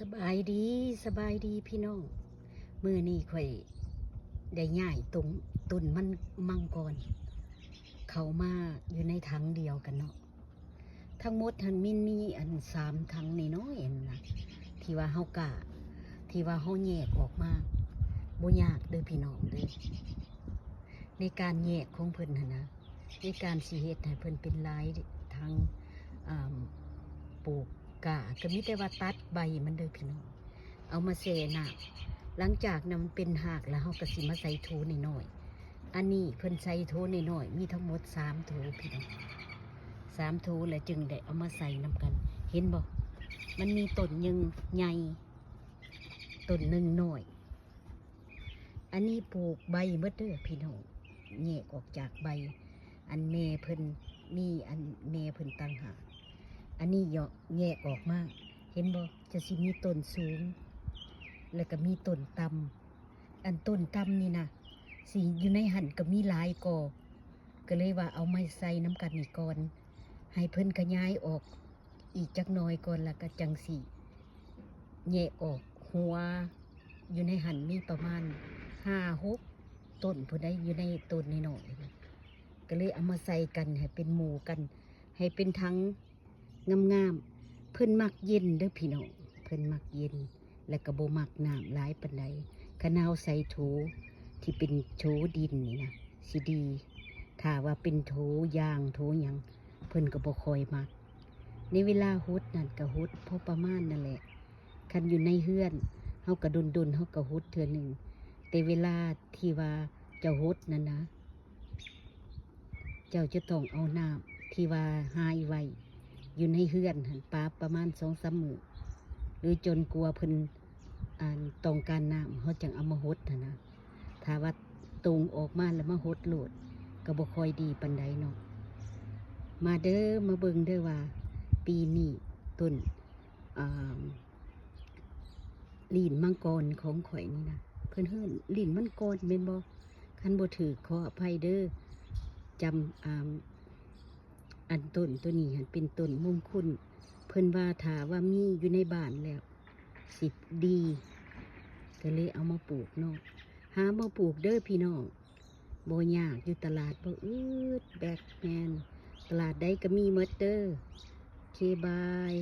ສະບາຍດີ, ສະບາຍດີພີ່ນ້ອງ. ມື້ນີ້ຂ້ອຍໄດ້ຍ້າຍຕົ້ນ, ຕົ້ນມັນມັງກອນ ເຂົ້າມາຢູ່ໃນຖັງດຽວກັນເນາະ. ທັງໝົດຫັ້ນມີ, ມີອັນສາມຖັງນ້ອຍໆຫັ້ນນະ ທີ່ວ່າເຮົາກະ, ທີ່ວ່າເຮົາແຍກອອກມາ. ບໍ່ຍາກເດີ້ພີ່ນ້ອງເດີ້ ໃນການແຍກຂອງເພິ່ນຫັ້ນນະ. ໃນການຊິເຮັດໃຫ້ເພິ່ນເປັນລາຍທາງ ອາ ປູກກ້າ ກໍມີແຕ່ວ່າຕັດໃບມັນເດີ້ພີ່ນ້ອງ ເອົາມາແຊ່ນ້ຳ. ຫຼັງຈາກນັ້ນມັນເປັນຮາກແລ້ວ ເຮົາກໍຊິມາໃສ່ໂຖນ້ອຍໆ. ອັນນີ້ເພິ່ນໃສ່ໂຖນ້ອຍໆ ມີທັງໝົດສາມໂຖພີ່ນ້ອງ, ສາມໂຖ ແລ້ວຈຶ່ງໄດ້ເອົາມາໃສ່ນຳກັນ. ເຫັນບໍ່? ມັນມີຕົ້ນໜຶ່ງໃຫຍ່, ຕົ້ນໜຶ່ງນ້ອຍ. ອັນນີ້ປູກໃບໝົດເດີ້ພີ່ນ້ອງ, ແຍກອອກຈາກໃບ. ອັນແມ່ເພິ່ນມີ, ອັນແມ່ເພິ່ນຕ່າງຫາກ. ອັນນີ້ເຍາະແຍກອອກມາ, ເຫັນບໍ່? ຈະຊິມີຕົ້ນສູງ ແລ້ວກໍມີຕົ້ນຕ່ຳ. ອັນຕົ້ນຕ່ຳນີ້ນະ ຊິຢູ່ໃນຫັ້ນກໍມີຫຼາຍກໍ, ກໍເລີຍວ່າເອົາມາໃສ່ນຳກັນນີ້ກ່ອນ, ໃຫ້ເພິ່ນຂະຫຍາຍອອກອີກຈັກໜ່ອຍກ່ອນ ແລ້ວກໍຈັ່ງຊິແຍກອອກ. ຫົວຢູ່ໃນຫັ້ນມີປະມານຫ້າຫົກຕົ້ນພຸ້ນໃດ, ຢູ່ໃນຕົ້ນນ້ອຍໆ ກໍເລີຍເອົາມາໃສ່ກັນໃຫ້ເປັນໝູ່ກັນ, ໃຫ້ເປັນຖັງງາມໆ. ເພິ່ນມັກເຢັນເດີ້ພີ່ນ້ອງ, ເພິ່ນມັກເຢັນ ແລ້ວກໍບໍ່ມັກນ້ຳຫຼາຍປານໃດ. ຄັນເຮົາໃສ່ໂຖທີ່ເປັນໂຖດິນນີ້ນະ ຊິດີ. ຖ້າວ່າເປັນໂຖຢາງໂຖຫຍັງ ເພິ່ນກໍບໍ່ຄ່ອຍມັກ. ໃນເວລາຫົດນັ້ນກໍຫົດພໍປະມານນັ້ນແຫຼະ. ຄັນຢູ່ໃນເຮືອນ ເຮົາກໍດົນໆ ເຮົາກໍຫົດເທື່ອໜຶ່ງ, ແຕ່ເວລາທີ່ວ່າເຈົ້າຫົດນັ້ນນະ ເຈົ້າຈະຕ້ອງເອົານ້ຳທີ່ວ່າຫາຍໄວ້ຢູ່ໃນເຮືອນຫັ້ນປະ, ປະມານສອງສາມມື້ ຫຼືຈົນກວ່າເພິ່ນ ອັນ ຕ້ອງການນ້ຳ ເຮົາຈັ່ງເອົາມາຫົດຫັ້ນນະ. ຖ້າວ່າໂຕ່ງອອກມາແລ້ວມາຫົດໂລດ ກໍບໍ່ຄ່ອຍດີປານໃດເນາະ. ມາເດີ້, ມາເບິ່ງເດີ້ວ່າປີນີ້ຕົ້ນ ອ່າ ລີ້ນມັງກອນຂອງຂ້ອຍນີ້ນະ, ເພິ່ນເອີ້ນລີ້ນມັງກອນແມ່ນບໍ່? ຄັນບໍ່ຖືກຂໍອະໄພເດີ້. ຈຳ ອ່າ ອັນຕົ້ນໂຕນີ້ຫັ້ນເປັນຕົ້ນມຸງຄຸນ, ເພິ່ນວ່າຖ້າວ່າມີຢູ່ໃນບ້ານແລ້ວຊິດີ, ກໍເລີຍເອົາມາປູກເນາະ. ຫາມາປູກເດີ້ພີ່ນ້ອງ, ບໍ່ຍາກ, ຢູ່ຕະຫຼາດບໍ່ອຶດແບກແມ່ນ, ຕະຫຼາດໃດກໍມີໝົດເດີ້. ໂອເຄ ບາຍ.